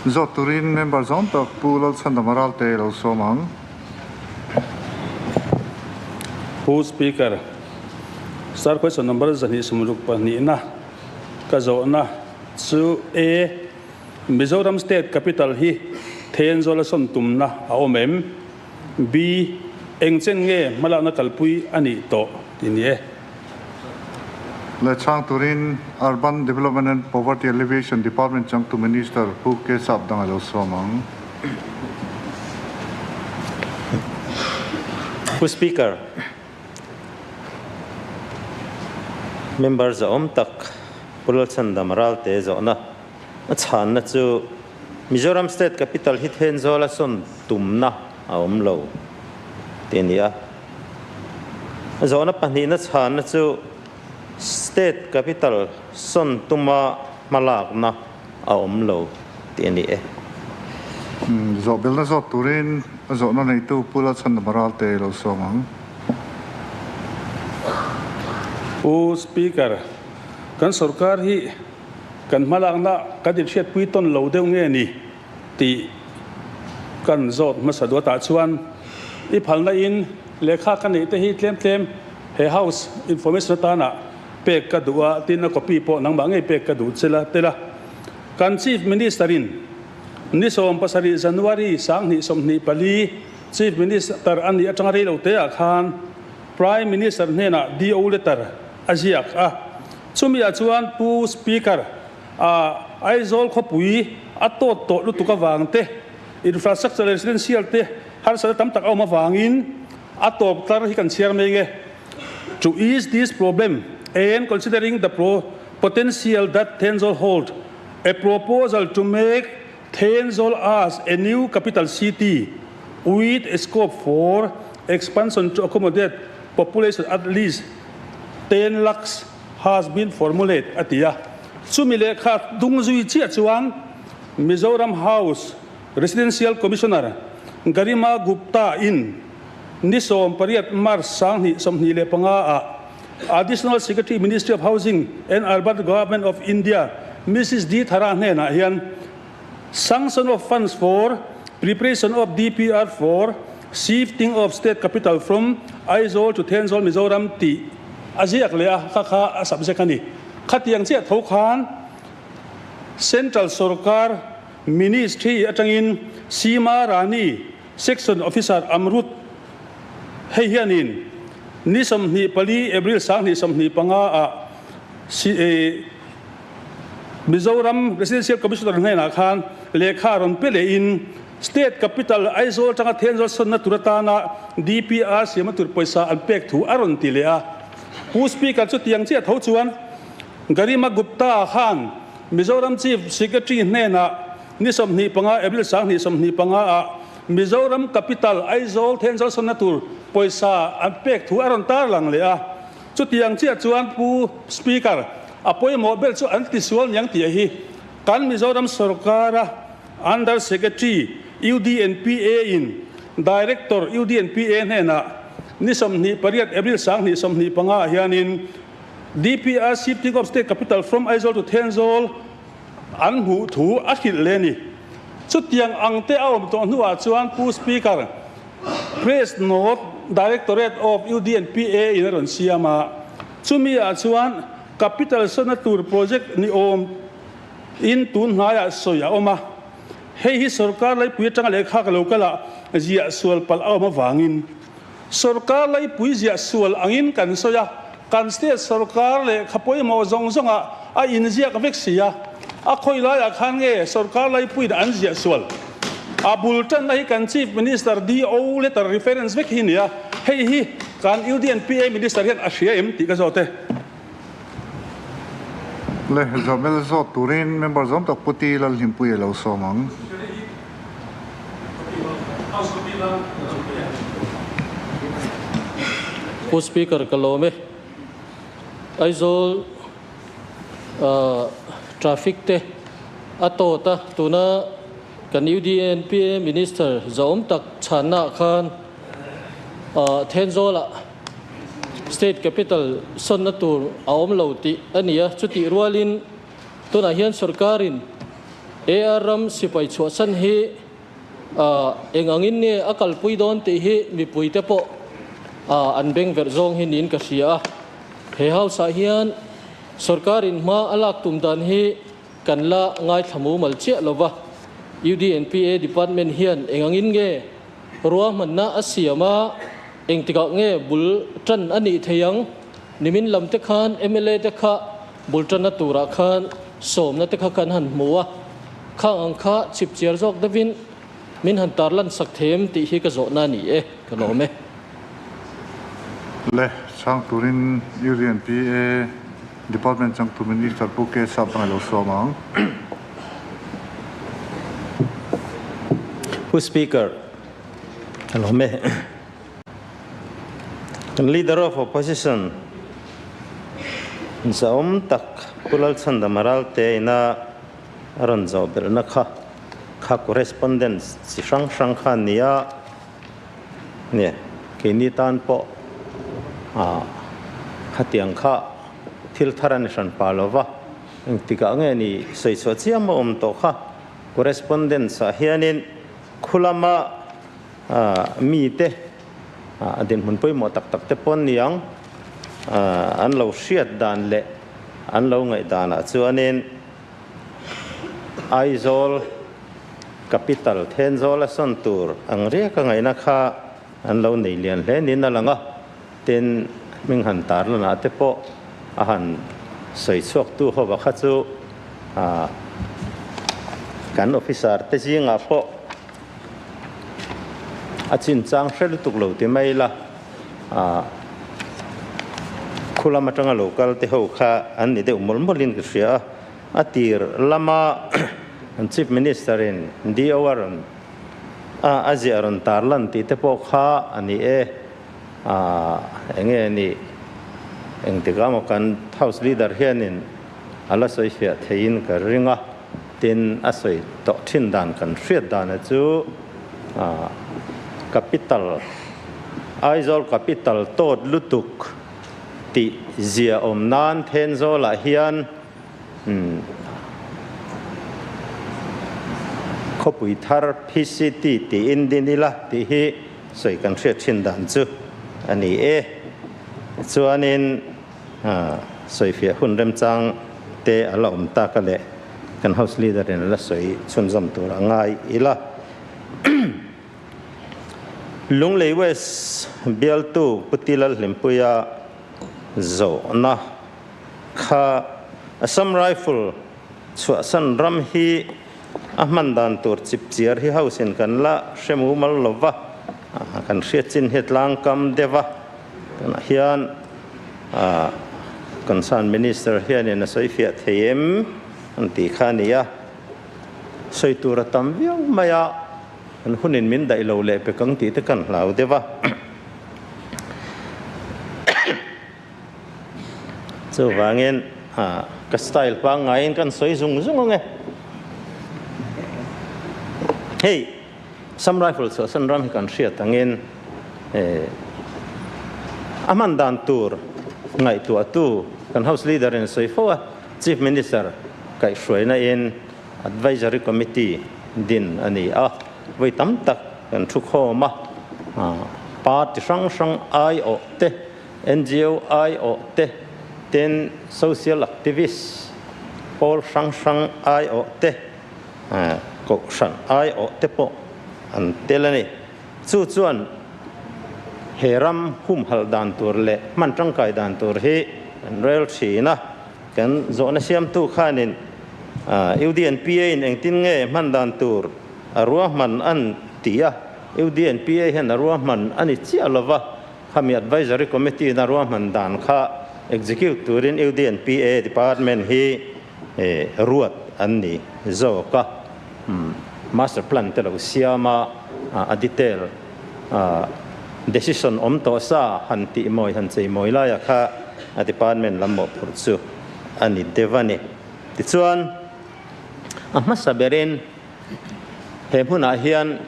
Zawt turin member zawng tak Pu Lalchhandama Ralte lo sawm ang. Pu Speaker, Sir question number 262 na ka zawhna chu A. Mizoram State Capital hi Thenzawl a sawn tumna a awm em? B. Eng chen nge hmalakna kalpui a nih tawh tih ni e. Leh chhang turin Urban Development and Poverty Alleviation Department changtu Minister Pu K Sapdang a lo sawm ang. Pu Speaker, Member zahawm tak Pu Lalchhandam Ralte zawhna a chhanna chu Mizoram State Capital hi Thenzawl a sawn tumna a awm lo tih a ni a. Zawhna pahnihna chhanna chu State Capital sawn tuma hmalakna a awm lo tih a ni e. Zawhbelna zawt turin a zawhna neitu Pu Lalchhandama Ralte lo sawm ang. Pu Speaker, kan sorkar hi kan hmalakna kan inhriatpui tawn lo deuh nge ni tih kan zawt hmasa duatah chuan i phalna in lehkha ka neih te hi tlem tlem he House information atana pek ka duh a, tin a copy pawh nangmah ngei pek ka duh che la tel a. Kan Chief Minister in ni 17 January 2024 Chief Minister a nih atanga rei lo te ah khan Prime Minister hnenah DO letter a ziak a, chumi ah chuan Pu Speaker a Aizawl khawpui a tawt tawh lutuk avang te, infrastructure leh residential te harsatna tam tak a awm avangin a tawp tlar hi kan chhiar mai nge. To ease this problem and considering the potential that Thenzawl hold, a proposal to make Thenzawl as a new capital city with a scope for expansion to accommodate population at least 10 lakhs has been formulated a ti a. Chumi lehkha dung zui chiah chuan Mizoram House Residential Commissioner Garima Gupta in ni 18 March 2025 ah Additional Secretary Ministry of Housing and Urban Development of India Mrs D Thara hnenah hian Sanction of funds for preparation of DPR for shifting of state capital from Aizawl to Thenzawl Mizoram tih a ziak leh a, kha kha a subject a ni. Khatiang chiah tho khan Central Sarkar Ministry atangin Seema Rani Section Officer Amrut hei hianin ni 24 April 2025 ah Mizoram Residential Commissioner hnenah khan lehkha rawn pe lehin State Capital Aizawl atanga Thenzawl sawnna tur atana DPR siamna tur pawisa an pek thu a rawn ti leh a. Pu Speaker chu tiang chiah tho chuan Garima Gupta khan Mizoram Chief Secretary hnenah ni 25 April 2025 ah Mizoram Capital Aizawl Thenzawl sawnna tur pawisa an pek thu a rawn tarlang leh a. Chutiang chiah chuan Pu Speaker, a pawimawh ber chu an tisual niang tih hi kan Mizoram sorkara Under Secretary UDNPA in Director UDNPA hnenah ni 28 April 2025 ah hianin DPR Shifting of State Capital from Aizawl to Thenzawl an hmuh thu a hrilh leh a ni. Chutiang ang te a awm tawh hnuah chuan Pu Speaker, Press Note Directorate of UDNPA in a rawn siam a, chumi ah chuan Capital sawnna tur project ni awm in tun hnaiah sawi a awm a, hei hi sorkar laipui atanga lehkha ka lo kal ah ziah sual palh a awm avangin sorkar laipui ziah sual angin kan sawi a, kan state sorkar lehkha pawimawh zawng zawng ah a inziak vek si a, a khawi laiah khan nge sorkar laipuiin an ziah sual? A bul tanna hi kan Chief Minister DO letter reference vek hi a ni a, hei hi kan UDNPA Minister hian a hria em tih ka zawt e. Le, Zawhmel zawt turin member zawm tak Pu Ti Lalhlimpuia lo sawm ang. Pu Speaker ka lawm e. Aizawl traffic te a tawt a, tuna kan UDNPA Minister zahawm tak chhanna ah khan Thenzawl ah State Capital sawnna tur a awm lo tih a ni a, chutih rualin tunah hian sorkarin. AR ram sipai chhuahsan hi eng angin nge a kalpui dawn tih hi mipuite pawh an beng verh zawng hi niin ka hria a. He house ah hian sorkar in hma a lak tum dan hi kan la ngaithla mumal chiah lova. UDNPA department hian eng angin nge ruahmanna a siam a, engtikah nge bul tan a nih thei ang? Nimin lam te khan mla te kha bul tanna turah khan sawmna te kha kan han hmu a, khang ang kha chip chiar zawk deuhin min han tarlan sak thei em tih hi ka zawhna a ni e, ka lawm e. Le chhang turin UDNPA Department changtu Minister Pu K Sapdang a lo sawm ang. Pu Speaker, ka lawm e. Kan Leader of Opposition zahawm tak Pu Lalchhandama Ralte ina a rawn zawh belhna kha kha correspondence chi hrang hrang kha a ni a, nia keini tan pawh khatiang kha thil thar a ni hran pah lo va, engtikah nge ni sawi chhuah chiam a awm tawh kha correspondence ah hianin khulama mite a dinhmun pawimawh tak tak te pawh an ni ang, an lo hriat dan leh an lo ngaih danah chuanin Aizawl Capital Thenzawl a sawn tur ang riak a ngaihna kha an lo nei lian hle niin a lang a, tin hming han tarlanah te pawh a han sawi chhuaktu hova kha chu kan officer te zingah pawh A chinchang hre lutuk lo ti mai la, khu lam atanga lo kal te ho kha an ni deuh mawlh mawlhin ka hria a. A tir lama an Chief Minister in DO a rawn a ziah rawn tarlan tih te pawh kha a ni e. Enge a nih engtikah maw kan House Leader hianin a la sawi fiah theiin ka ring a. Tin, a sawi tawh thin dan kan hriat dana chu Capital, Aizawl Capital tawt lutuk tih zia awm nan Thenzawlah hian khawpui thar PCT tiin din ila tih hi sawi kan hriat thin dan chu a ni e. Chuanin. Sawifiah hun remchang te a la awm tak a leh kan House Leader in a la sawi chhunzawm tur a ngai ila. Lunglei West bialtu Pu Ti Lalhlimpuia zawhna kha Assam Rifle chhuahsan ram hi a hman dan tur chip chiar hi House in kan la hre mumal lova, kan hriat chin hi tlangkam deuh a. Tunah hian concern minister hianin a sawi fiah thei em an tih kha a ni a, sawi tur a tam viau mai a, kan hunin min daih lo leh pek ang tih te kan hlau deuh a. Chuvangin ka style pangngaiin kan sawi zung zung ang e. Hei. Assam Rifle chhuahsan ram hi kan hriat angin a hman dan tur ngaihtuahtu kan House Leader in sawi fo a, Chief Minister kaihhruaina in Advisory Committee din a ni a, vawi tam tak kan thu khawm a, party hrang hrang aiawh te, NGO aiawh te, tin social activist pawl hrang hrang aiawh te, Kohhran aiawh te pawh an tel a ni. Chu chuan he ram humhalh dan tur leh hman tangkai dan tur hi kan rel thin a. Kan zawhna siamtu khanin UDNPA in engtin nge hman dan tur a ruahman an ti a. UDNPA hian a ruahman a ni chiah lova, khami Advisory Committee in a ruahman dan kha execute turin UDNPA department hi ruat an ni zawk a, master plan te lo siam a, a detail decision awm tawh sa han tih mawi han chei mawi laia kha a department lam mawhphurh chu a ni deuh a ni. Tichuan, a hmasa berin he hmunah hian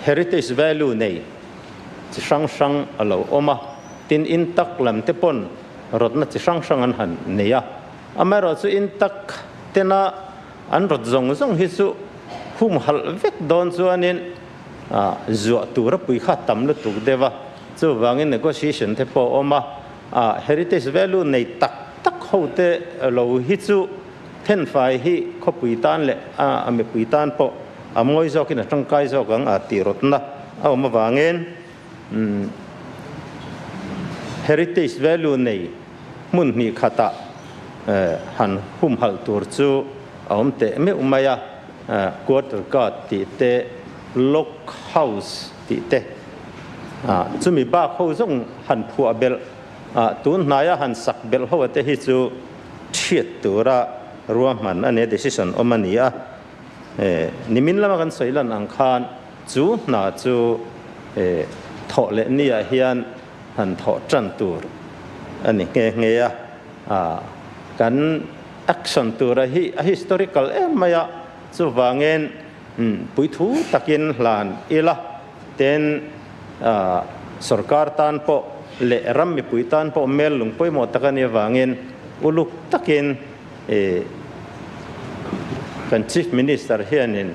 heritage value nei chi hrang hrang a lo awm a, tin intak lam te pawn rawtna chi hrang hrang an han nei a. Amaherawhchu intak tena An rawt zawng zawng hi chu hum halh vek dawn chuanin zuah tura pui kha tam lutuk deuh a, chuvangin negotiation te pawh a awm a, heritage value nei tak tak ho te lo hi chu thenfai hi khawpui tan leh a mipui tan pawh a mawi zawkin a tangkai zawk ang a tih rawtna a awm avangin heritage value nei hmun hnih khatah han humhalh tur chu a awm teh meuh mai a, quarter guard tih te, log house tih te, chumi bak ho zawng han phuah belh, tun hnaia han sak belh ho te hi chu thiat tura ruahman a nia, decision awm a ni a. Nimin lama kan sawi lan ang khan chu hna chu thawh leh niah hian han thawh tan tur a ni nghe nghe a, kan action tura hi a historical em mai a, chuvangin puithu takin hlan ila ten sorkar tan pawh leh ram mipui tan pawh mel lung pawimawh tak a nih avangin uluk takin kan Chief Minister hianin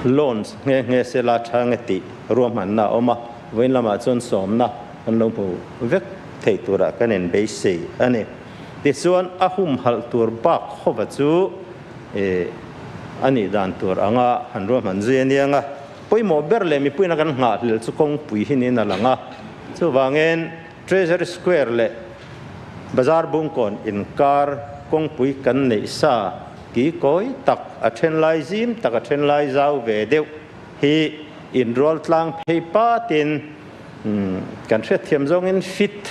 launch nghe nghe sela tha nge tih ruahmanna a awm a, vawiin lamah chuan sawmna kan lo hmu vek thei turah kan inbeisei a ni. Tichuan a humhalh tur bak hova chu a nih dan tur anga han ruahman zui a niang a, pawimawh ber leh mipuiin a kan nghahhlelh chu kawngpui hi niin a lang a, chuvangin Treasury Square leh Bazar Bungkawn inkar kawngpui kan neih sa ki kawi tak a then lai zim tak a then lai zau ve deuh hi inrual tlang phei patin kan hriatthiam zawngin fit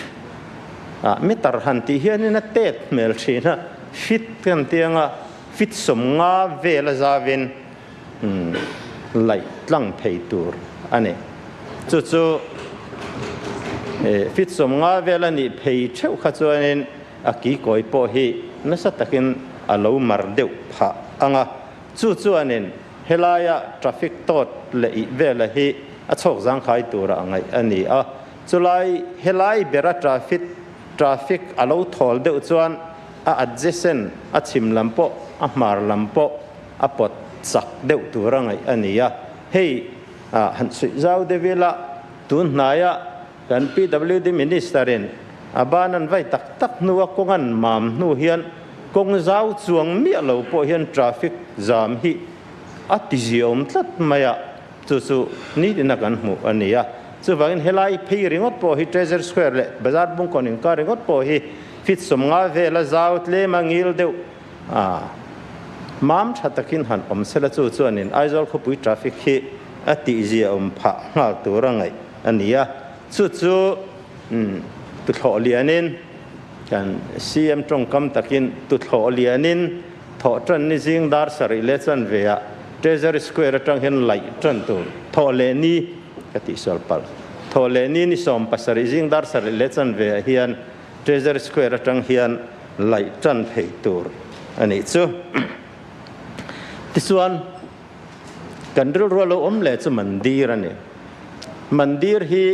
ah meter han tih hianin a tet hmel thin a, fit kan tih anga fit 50 vel a zauvin laih tlang thei tur a ni. Chu chu fit 50 vel a nih phei theuh kha chuanin a ki kawi pawh hi nasa takin a lo mar deuh phah ang a. Chu chuanin helaia traffic tawt leh ih vela hi a chhawk zangkhai tura a ngaih a ni a. Chulai helai bera traffic traffic a lo thawl deuh chuan a adjacent a chhim lam pawh a hmar lam pawh a pawt chak deuh tur a ngaih a ni a. Hei han chhuih zau deuh ila, tun hnaia kan PWD Minister in a ban an vai tak tak hnua kawng an mam hnu hian kawng zau chuang miah lo pawh hian traffic jam hi a ti ziaawm tlat mai a, chu chu nitin a kan hmuh a ni a. Chuvangin helai phei ringawt pawh hi Treasury Square leh Bazar Bungkawn inkar ringawt pawh hi fit 50 vela zau tlem a ngil deuh a, mam tha takin han awm sela chu chuanin Aizawl khawpui traffic hi a tihzia awm phah nghal tur a ngaih a ni a. Chu chu tuthlawh lianin kan CM tawngkam takin tuthlawh lianin thawh tan ni zing dar 7 leh chan ve ah Treasury Square atang hian laih tan tur thawh leh ni ka tih sual palh thawh leh ni ni 17 zing dar 7 leh chan ve ah hian Treasury Square atang hian laih tan thei tur a nih chu. Tichuan kan rilru lo awm leh chu mandir a ni. Mandir hi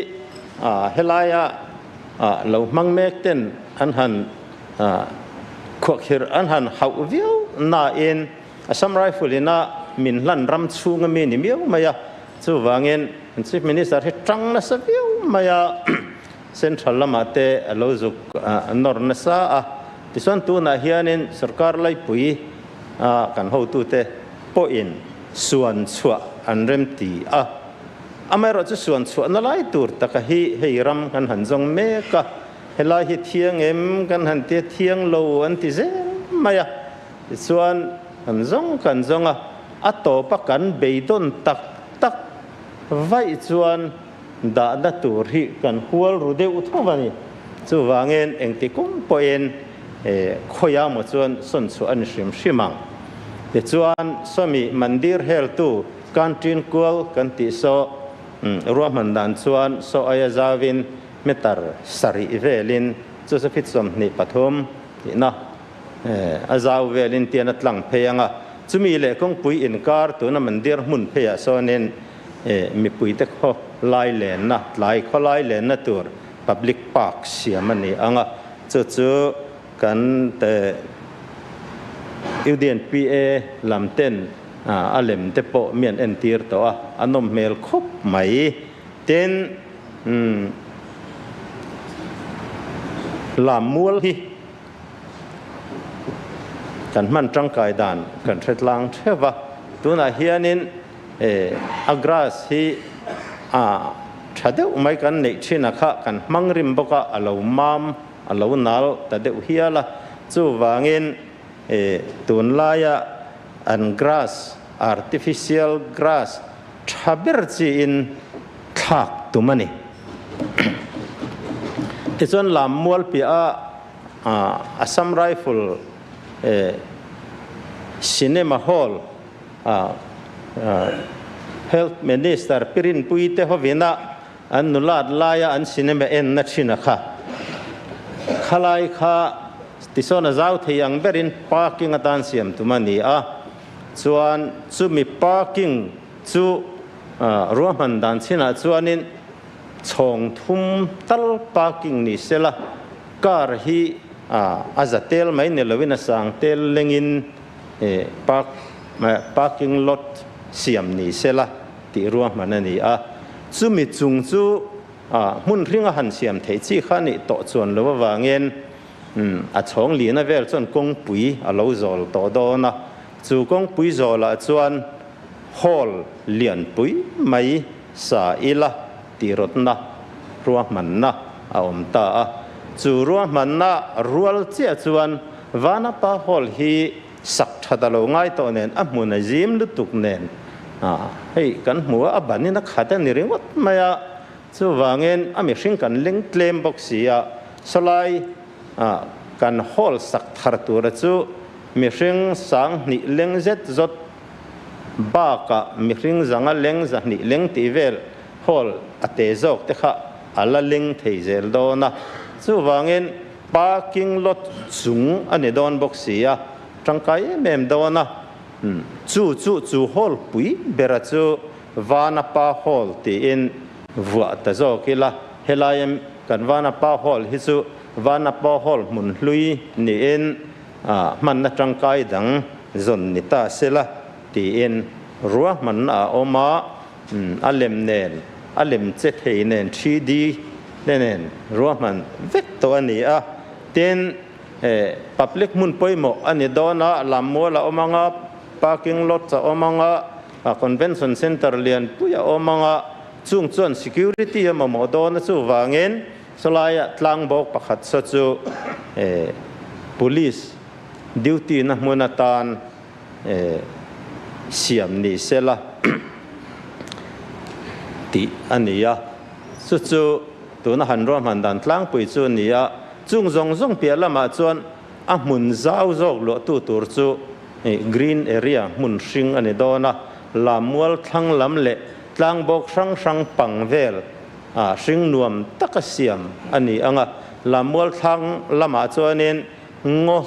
helaia lo hmang mek ten an han khuakhir an han hauh viau na in Assam Rifle ina min hlan ram chhunga mi ni miau mai a, chuvangin Chief Minister hi tang nasa viau mai a, Central lamah te a lo zuk nawr nasa a. Tichuan tunah hianin sarkar laipui kan hotute pawhin suan chhuah an rem ti a. Amaherawh chu suan chhuah na lai tur taka hi hei ram kan han zawng mek a, helai hi thiang em kan han tia thiang lo an ti zel mai a. Tichuan kan zawng kan zawng a, a tawpa kan beidawn tak tak vaih chuan dahna tur hi kan hual ru deuh tho a ni. Chuvangin engti kum pawhin khawiah maw chuan sawn chhuah a ni hrim hrim ang. Tichuan sawmi mandir heltu kantin kual kan tih saw ruahman dan chuan saw aia zauvin meter 7 velin chu chu fit 23 tihna a zau velin tian a tlang phei anga. Chumi leh kawngpui inkar tuna mandir hmun pheiah sawnin mipui te khaw lai lenna tlai khaw lai lenna tur public park siam a ni anga. Chu chu kan te UDNPA lam ten a lem te pawh mi an entir tawh a, a nawm hmel khawp mai. Tin, lam mual hi kan hman tangkai dan kan hre tlang theuh va, tunah hianin a grass hi a tha deuh mai kan neih thin a kha kan hmang rim bawk a, a lo mam, a lo nal ta deuh hial a, chuvangin tunlaia an grass, artificial grass, tha ber chiin thlak tum a ni. Tichuan lam mual piah a Assam Rifle Cinema Hall Health Minister Pi Rinpuii te hovina an nulat laia an cinema enna thin a kha. Khalai kha tisawn a zau thei ang berin parking atan siam tum a ni a. Chuan chumi parking chu ruahman dan chinah chuanin chhawng thum tal parking ni sela car hi a za tel mai ni loin a sang tel lengin park parking lot siam ni sela tih ruahman a ni a. Chumi chung chu hmun hringa han siam theih chi kha nih tawh chuan lo avangin A chhawng lina vel chuan kawngpui a lo zawl tawh dawn a, chu kawngpui zawlah chuan hall lianpui mai sa ila tih rawtna ruahmanna a awm ta a. Chu ruahmanna rual chiah chuan Vanapa Hall hi sak that a lo ngai tawh nen a hmun a zim lutuk nen hei kan hmu a, a banin a khat a ni ringawt mai a. Chuvangin a mihring kan leng tlem bawk si a, sawlai kan hall sak thar tura chu mihring sang hnih leng zet zawt bakah mihring zanga leng zahnih leng tih vel hall a te zawk te kha a la leng thei zel dawn a. Chuvangin parking lot chung a ni dawn bawk si a, tangkai em em dawn a. Chu chu chu hall pui bera chu Vanapa Hall tiin vuah ta zawk ila, helai kan Vanapa Hall hi chu Vanapa Hall hmun hlui niin hmanna tangkai dang zawn ni ta sela tiin ruahmanna a awm a, a lem nen, a lem che thei nen 3D te nen ruahman vek tawh a ni a. Tin, public hmun pawimawh a ni dawn a, lammual a awm ang a, parking lot a awm ang a, A Convention Centre lian pui a awm ang a, chung chuan security a mamawh dawn a chuvangin sawlaiah tlangbawk pakhat saw chu Police duty na hmun atan siam ni sela tih a ni a. Chu chu tuna han ruahman dan tlangpui chu a ni a, chung zawng zawng piah lamah chuan a hmun zau zawk luahtu tur chu Green area hmun hring a ni dawn a, lammual thlang lam leh tlangbawk hrang hrang pang vel ah hring nuam taka siam a ni ang a, lammual thlang lamah chuanin ngaw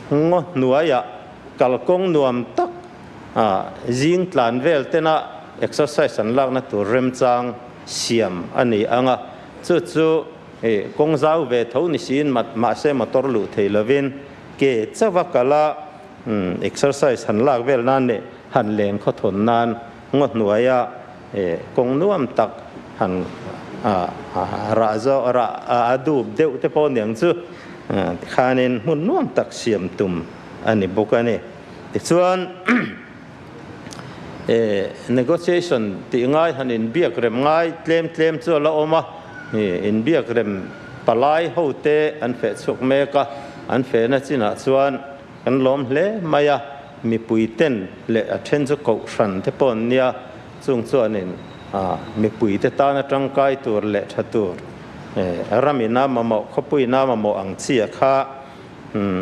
ngaw hnuaiah kalkawng nuam tak ah zing tlan vel tena exercise an lakna tur remchang siam a ni ang a, chu chu kawng zau ve tho ni siin mahse motor luh thei lovin Ke chauha kal a, exercise han lak vel nan leh han len khawthawn nan ngaw hnuaia kawng nuam tak han rah zawh rah a dup deuh te pawh niang chu tikhanin hmun nuam tak siam tum a ni bawk a ni. Tichuan negotiation tih ngai han inbiak rem ngai tlem tlem chu a la awm a, inbiak rem palai ho te an feh chhuak mek a, an fehna chinah chuan kan lawm hle mai a, mipui ten leh a then chu kohhran te pawh an nia, chung chuanin mipui te tana tangkai tur leh tha tur ramina mamawh khawpuina mamawh ang chi a kha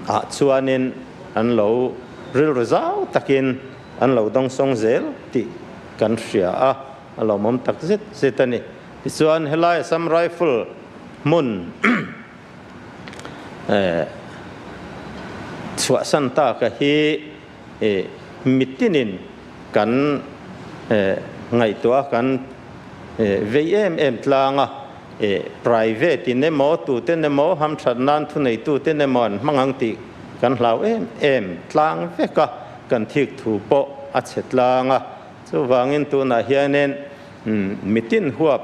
ah chuanin an lo rilru zau takin an lo dawngsawng zel tih kan hria a, a lawmawm tak zet zet a ni. Tichuan helai Assam Rifle hmun chhuahsan taka hi mitinin kan ngaihtuah a, kan vei em em tlang a, private in emaw tuten emaw hamthat nan thuneituten emaw an hmang ang tih kan hlau em em tlang vek a, kan thik thu pawh a chhe tlang a. Chuvangin tunah hianin mitin huap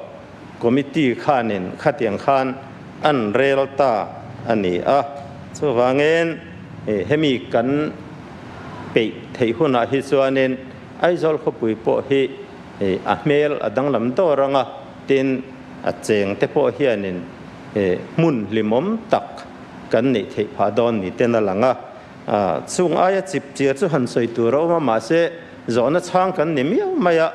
committee khanin khatiang khan an rel ta a ni a. Chuvangin hemi kan peih theih hunah hi chuanin Aizawl khawpui pawh hi a hmel a danglam dawr ang a, tin a cheng te pawh hianin hmun hlimawm tak kan neih theih phah dawn ni ten a lang a. Chung aia chip chiar chu han sawi tur a awm a, mahse zawhna chhang kan ni miau mai a,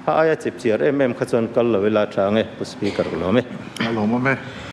kha aia chip chiar em em kha chuan kal lo ila tha ang e, Pu Speaker ka lawm e. A lawm awm e.